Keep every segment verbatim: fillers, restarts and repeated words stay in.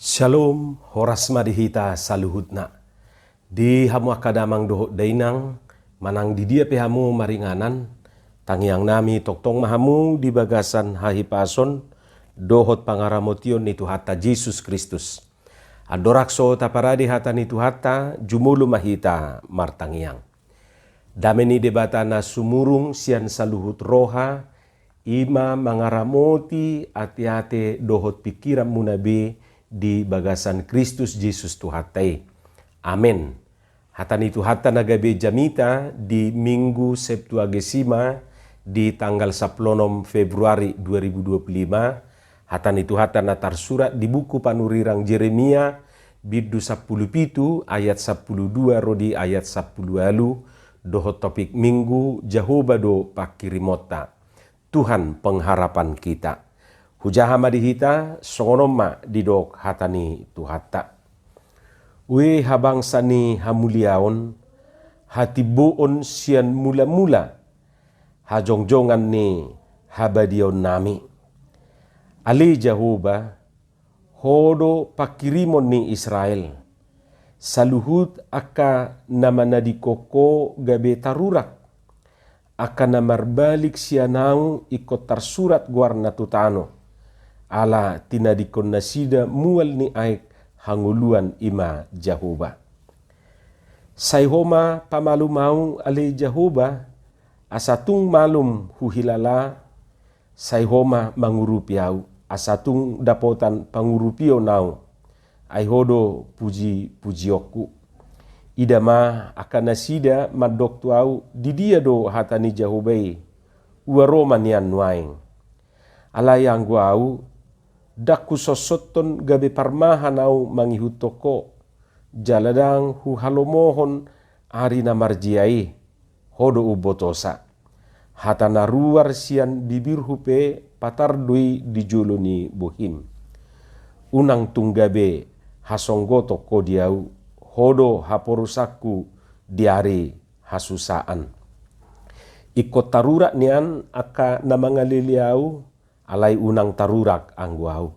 Shalom, horas ma di hita saluhutna. Di hamu angka damang dohot dainang, manang di dia pe hamu maringanan, tangiang nami tongtong ma hamu di bagasan hahipason dohot pangaramotion ni Tuhanta Jesus Kristus. Andorang so taparade hata ni Tuhanta, jumolo ma hita martangiang. Dame ni Debata na sumurung sian saluhut roha, i ma mangaramoti ateate dohot pingkiranmuna be di bagasan Kristus Jesus Tuhanta i. Amen. Hata ni Tuhanta na gabe jamita di Minggu Septuagesima di tanggal sampulu onom Februari dua ribu dua puluh lima, hata ni Tuhanta na tarsurat di buku panurirang Jeremia, bindu sampulu pitu ayat sampulu dua ro di ayat sampulu ualu, dohot topik Minggu, Jahowa do pangkirimonta. Tuhan pengharapan kita. Hujaha ma di hita, songon on ma didok hata ni Tuhanta. Ue habangsa ni hamuliaon, hatimboon sian mulamula, hajongjongan ni habadiaonnami. Ale Jahowa, Ho do pangkirimon ni Israel. Saluhut angka na manadingkon Ho gabe tarurak. Angka na marbalik sian Ahu ingkon tarsurat goarna tu tano. Ala tinadingkon nasida mual ni aek hangoluan, i ma Jahowa. Sai Ho ma pamalum ahu, ale Jahowa, asa tung malum huhilala, sai Ho ma mangurupi ahu, asa tung dapotan pangurupion ahu, ai Ho do puji-pujionku. Ida ma angka nasida mandok tu ahu, di dia do hata ni Jahowa i, ua ro ma nian nuaeng. Alai anggo ahu, ndang husossothon gabe parmahan ahu mangihuthon Ho, jala ndang huhalomohon ari na marjea i, Ho do umbotosa. Hata na ruar sian bibirhu pe patar do i di jolo ni bohim. Unang tung gabe hasonggoton Ho di ahu, Ho do haporusanku di ari hasusaan. Ingkon tarurak nian angka na mangalele ahu, alai unang tarurak anggo ahu.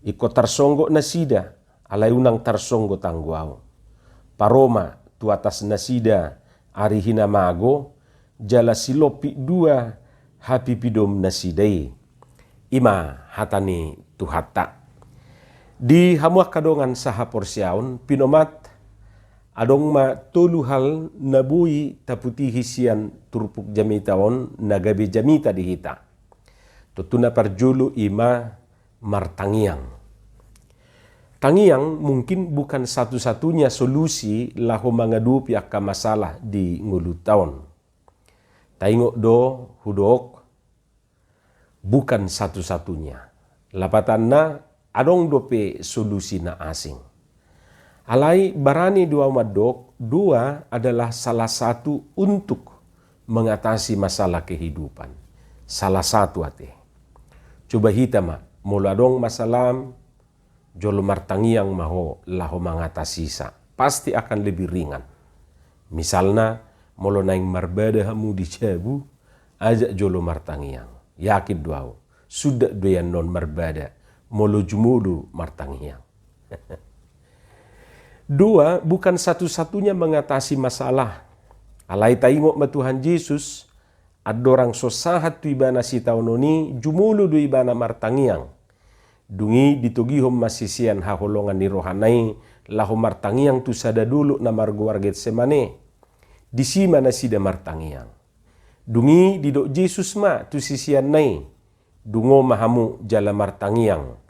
Ingkon tarsonggot nasida, alai unang tarsonggot anggo ahu. Paro ma tu atas nasida ari hinamago, jala silompit dua hapipidom nasida i. I ma hata ni Tuhanta. Di hamu angka dongan sahaporseaon, pinomat adong ma tolu hal na boi taputihi sian turpuk jamita on na gabe jamita di hita. Tontu na parjolo i ma martangiang. Tangiang mungkin bukan satu-satunya solusi laho mangadopi angka masalah di ngolunta on. Taingot do hudok, bukan satu-satunya. Lapatanna, adong dope solusi na asing. Alai barani do ahu mandok, doa adalah salah satu untuk mengatasi masalah kehidupan. Salah satu ate. Coba hita ma, molo adong masalah, jolo martangiang ma ho laho mangatasisa. Pasti akan lebih ringan. Misalna, molo naeng marbada hamu di jabu, ajak jolo martangiang. Yakin do ahu, suda do i annon marbada, molo jumolo martangiang. Doa bukan satu-satunya mengatasi masalah. Alai taingot ma Tuhan Jesus, andorang so sahat tu ibana sitaonon i, jumolo do ibana martangiang. Dung i ditogihon ma sisean haholongan ni rohana i laho martangiang tu sada dolok na margoar Getsemane. Disi ma nasida martangiang. Dung i didok Jesus ma tu siseanna i, dungo ma hamu jala martangiang,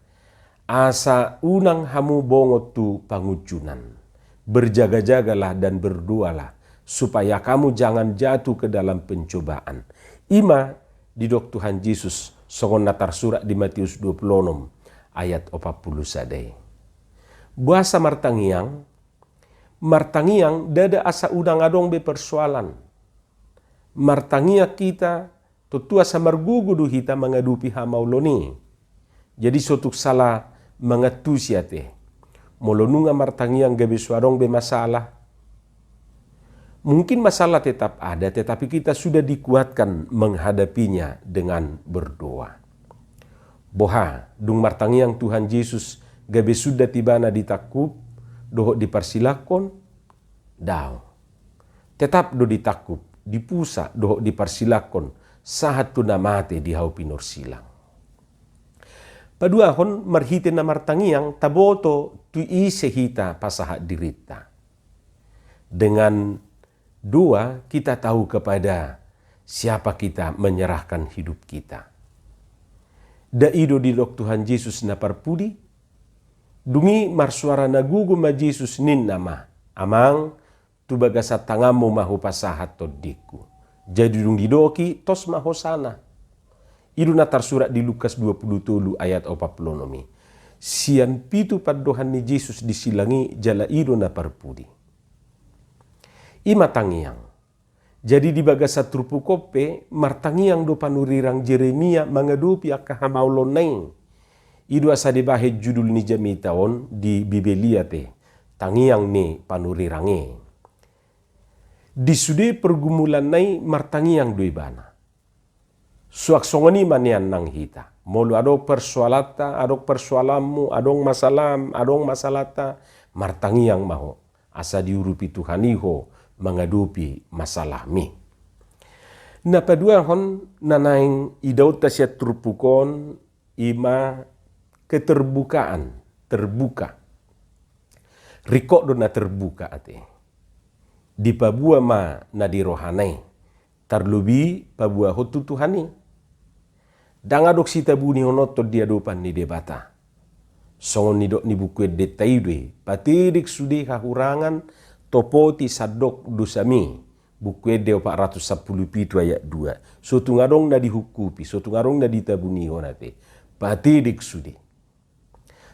asa unang hamu bongot tu pangunjunan. Berjaga-jagalah dan berdoalah, supaya kamu jangan jatuh ke dalam pencobaan. I ma didok Tuhan Jesus songon na tarsurat di Matius dua pulu onom ayat opat pulu sada i. Boasa martangiang? Martangiang ndada asa unang adong be persoalan. Martangiang hita, tontu asa margogo do hita mangadopi hamaolon i. Jadi so tung sala mangantusi ate. Molo nunga martangiang gabe so adong be masalah. Mungkin masalah tetap ada, tetapi kita sudah dikuatkan menghadapinya dengan berdoa. Boha, dung martangiang Tuhan Jesus gabe sundat ibana ditangkup dohot diparsilangkon? Daong. Tetap do ditangkup, dipusa dohot diparsilangkon sahat tu na mate di hau pinarsilang. Paduahon, marhite na martangiang taboto tu ise hita pasahat dirinta. Dengan doa kita tahu kepada siapa kita menyerahkan hidup kita. Dang i do didok Tuhan Jesus na parpudi? Dung i marsuara na gogo ma Jesus, ninna ma: Amang, tu bagasan tanganmu ma hupasahat tondingku. Jadi dung didok i, tos ma hosana. I do na tarsurat di Lukas dua pulu tolu ayat opat pulu onom i. Sian pitu pandohan ni Jesus di silang i, jala i do na parpudi. I ma tangiang. Jadi di bagasan turpuk on pe martangiang do panurirang Jeremia mangadopi angka hamaolonna i. I do asa dibahen judul ni jamita on di Bibelia te, Tangiang ni Panurirang i. Di sude pergumulanna i martangiang do ibana. Suang songon i ma nian nang hita. Molo adong persoalanta, adong persoalanmu, adong masalam, adong masalahta, martangiang ma ho, asa diurupi Tuhan i ho mangadopi masalahmi. Na paduahon na naeng idaonta sian turpuk on, i ma keterbukaan, terbuka. Ringkot do na terbuka ate. Dipaboa ma na di rohana i, tarlobi paboahon tu Tuhan i. Dang adong sitabunihononton di adopan ni Debata. Songon nidok ni Buku Endenta i do i, patedek sude hahurangan, topoti sandok dosami. Buku Ende opat ratus sampulu pitu ayat dua. So tung adong na dihungkupi, so tung adong na ditabunihon ate. Patedek sude.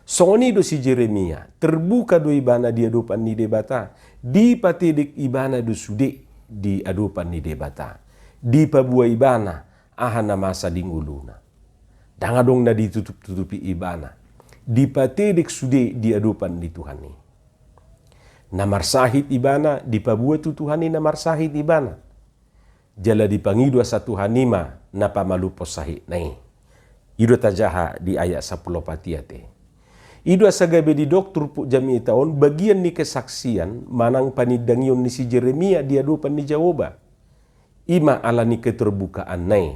Songon i do si Jeremia, terbuka do ibana di adopan ni Debata, dipatedek ibana do sude di adopan ni Debata. Dipaboa ibana aha na masa di ngoluna. Dang adong na ditutup-tutupi ibana. Dipatedek sude di adopan ni Tuhan i. Na marsahit ibana, dipaboa tu Tuhan i na marsahit ibana. Jala dipangido asa Tuhan i ma na pamalumhon sahitna i. I do tajaha di ayat sampulu opat i ate. I do asa gabe didok turpuk jamita on bagian ni kesaksian manang panindangion ni si Jeremia di adopan ni Jahowa. I ma ala ni keterbukaanna i.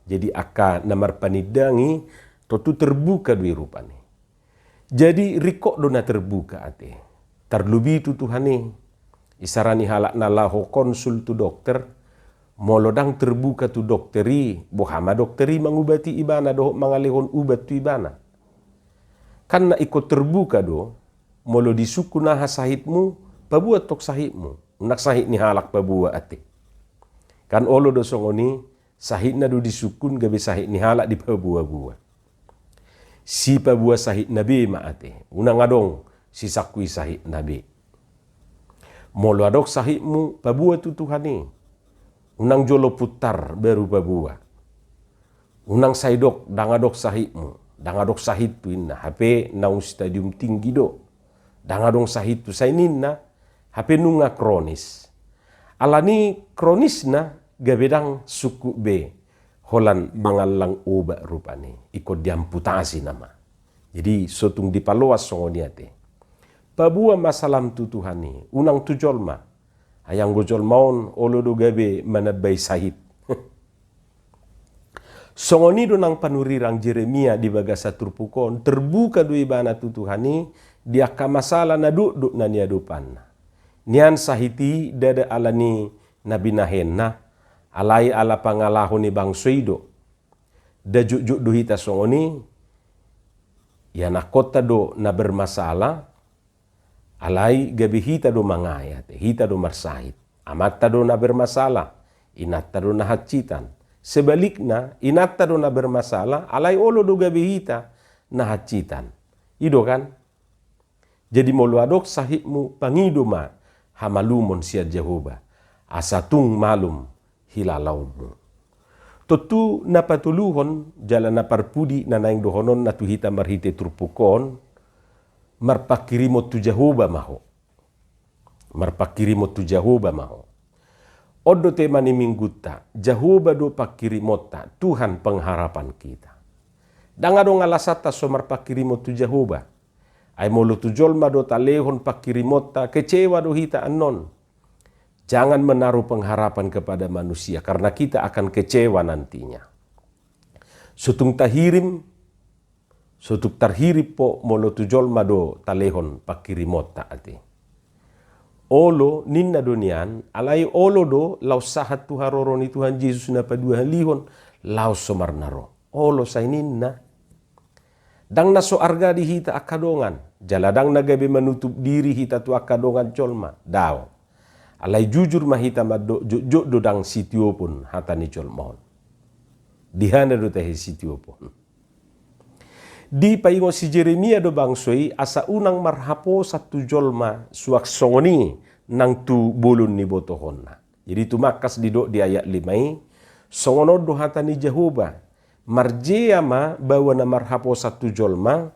Jadi angka na marpanindangi tontu terbuka do i rupani. Jadi ringkot do na terbuka ate. Tarlobi tu Tuhan i. Isarani halak na laho konsul tu dokter, molo dang terbuka tu dokter i, boha ma dokter i mangubati ibana dohot mangalehon ubat tu ibana? Kan na ingkon terbuka do, molo disungkun aha sahitmu, paboa tong sahitmu. Unang sahit ni halak paboa ate. Kan olo do songon i, sahitna do disungkun, gabe sahit ni halak dipaboa-boa. Sipaboa sahitna be ma ate, unang adong sisangkui sahitna be. Molo adong sahitmu, paboa tu Tuhan i. Unang jolo puntar baru paboa. Unang sai dok dang adong sahitmu, dang adong sahithu inna, hape naung stadium tinggi do. Dang adong sahithu sai ninna, hape nunga kronis. Ala ni kronisna gabe dang sungkun be holan mangallang obat rupani, ingkon diamputasi nama. Jadi so tung dipaloas songon i ate. Paboa masalam tu Tuhan i, unang tu jolma. Ai anggo jolma on olo do gabe manambai sahit. Songon i do nang panurirang Jeremia di bagasan turpuk on, terbuka do ibana tu Tuhan i di angka masalah na dokdok na niadopanna. Nian sahit i ndada ala ni na binahenna, alai ala pangalaho ni bangso i do. Nda jotjot do hita songon i, ianakkonta do na bermasalah, alai gabe hita do mangae ate, hita do marsahit. Amanta do na bermasalah, inanta do na hansitan. Sebalikna, inanta do na bermasalah, alai olo do gabe hita na hansitan. I do kan? Jadi molo adong sahitmu, pangido ma hamalumon sian Jahowa, asa tung malum hilalaonmu. Tontu na patoluhon jala na parpudi na naeng dohononna tu hita marhite turpuk on, marpanghirimon tu Jahowa ma ho. Marpanghirimon tu Jahowa ma ho. On do tema ni minggunta, Jahowa do panghirimonta, Tuhan pengharapan kita. Dang adong alasanta so marpanghirimon tu Jahowa. Ai molo tu jolma do talehon pangkirimonta, kecewa do hita annon. Jangan menaruh pengharapan kepada manusia, karena kita akan kecewa nantinya. So tung tahirim, so tung tarhirim ho molo tu jolma do talehon pangkirimonta ate. Olo ninna do nian, alai olo do laos sahat tu haroro ni Tuhan Jesus na paduahalihon, laos so marna ro. Olo sai ninna. Ndang na so arga di hita angka dongan, jala ndang na gabe manutup diri hita tu angka dongan jolma, daong. Alai jujur ma hita mandok, jotjot do ndang sitiopon hata ni jolma on. Di hana do tahe sitiopon? Dipaingot si Jeremia do bangso i asa unang marhaposan tu jolma suang songon i nang tu bolon ni botohonna. Jadi tumangkas didok di ayat lima i, songon on do hata ni Jahowa, marjea ma baoa na marhaposan tu jolma,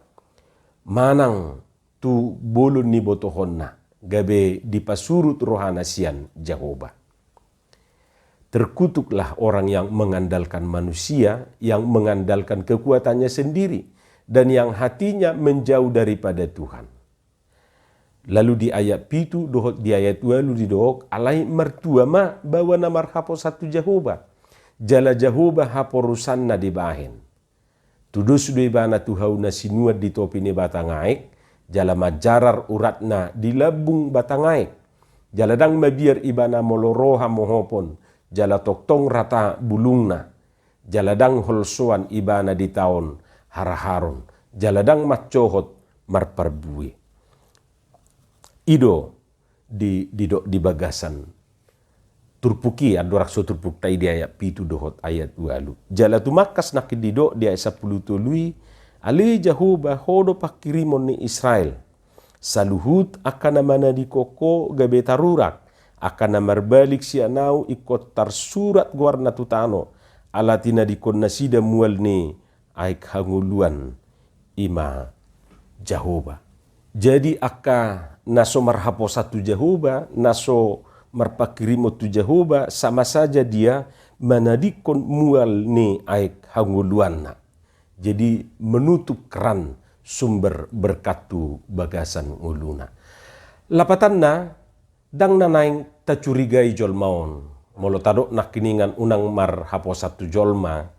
manang tu bolon ni botohonna, gabe dipasurut rohana sian Jahowa. Terkutuklah orang yang mengandalkan manusia, yang mengandalkan kekuatannya sendiri, dan yang hatinya menjauh daripada Tuhan. Lalu di ayat pitu dohot di ayat ualu didok, alai martua ma baoa na marhaposan tu Jahowa, jala Jahowa haporusanna dibahen. Tudos do ibana tu hau na sinuan di topi ni batang aek, jala manjarar uratna di lambung batang aek. Jala ndang mabiar ibana molo ro hamohopon, jala tongtong rata bulungna. Jala ndang holsoan ibana di taon haraharon, jala ndang mancohot marparbue. I do di, didok di bagasan turpuk i, andorang so turpukta i di ayat pitu dohot ayat ualu. Jala tumangkas nangkin didok di ayat sampulu tolu i, ale Jahowa, ho do pangkirimon ni Israel. Saluhut angka na manadingkon ho gabe tarurak, angka na marbalik sian ahu ingkon tarsurat goarna tu tano, ala tinadingkon nasida mual ni aek hangoluan, i ma Jahowa. Jadi angka na so marhaposan tu Jahowa, na so marpangkirimon tu Jahowa, sama saja dia manadingkon mual ni aek hangoluanna. Jadi menutup keran sumber berkat tu bagasan ngoluna. Lapatanna, ndang na naeng tacurigai jolma on. Molo tadok nangkiningan unang marhaposan tu jolma,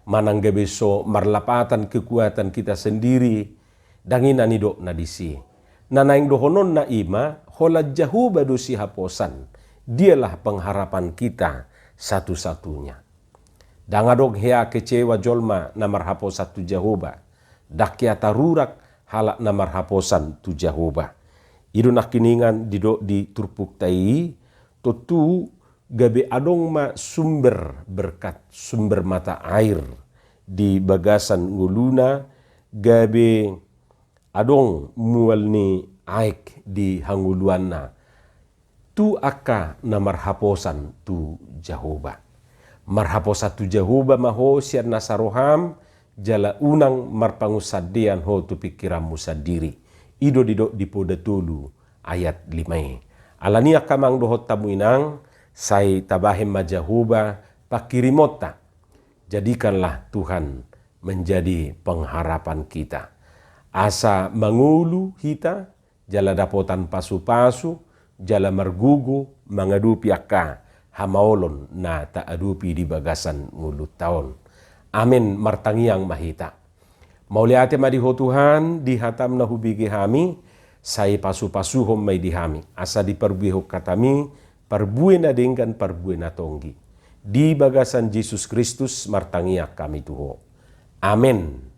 manang gabe so marlapatan kekuatan kita sendiri, ndang i na nidokna disi. Na naeng dohononna i ma, holan Jahowa do sihaposan, Dialah pengharapan kita satu-satunya. Ndang adong hea kecewa jolma na marhaposan tu Jahowa, ndang hea tarurak halak na marhaposan tu Jahowa. I do nangkiningan didok di turpukta i, tontu gabe adong ma sumber berkat, sumber mata air di bagasan ngoluna, gabe adong mual ni aek di hangoluanna tu angka na marhaposan tu Jahowa. Marhaposan tu Jahowa ma ho sian nasa roham, jala unang marpangunsandean ho tu pingkiranmu sandiri. I do didok di Poda tolu ayat lima i. Alani i angka amang dohot hamu inang, sai tabahen ma Jahowa pangkirimonta. Jadikanlah Tuhan menjadi pengharapan kita. Asa mangolu hita, jala dapotan pasu-pasu, jala margogo mangadopi angka hamaolon na taadopi di bagasan ngolunta on. Amen, martangiang ma hita. Mauliate ma di Ho Tuhan, di hataM na hubege hami, sai pasu-pasuhon ma i di hami, asa diparbuehon hataMi, parbue na denggan, parbue na tonggi. Di bagasan Jesus Kristus martangiang hami tu Ho. Amen.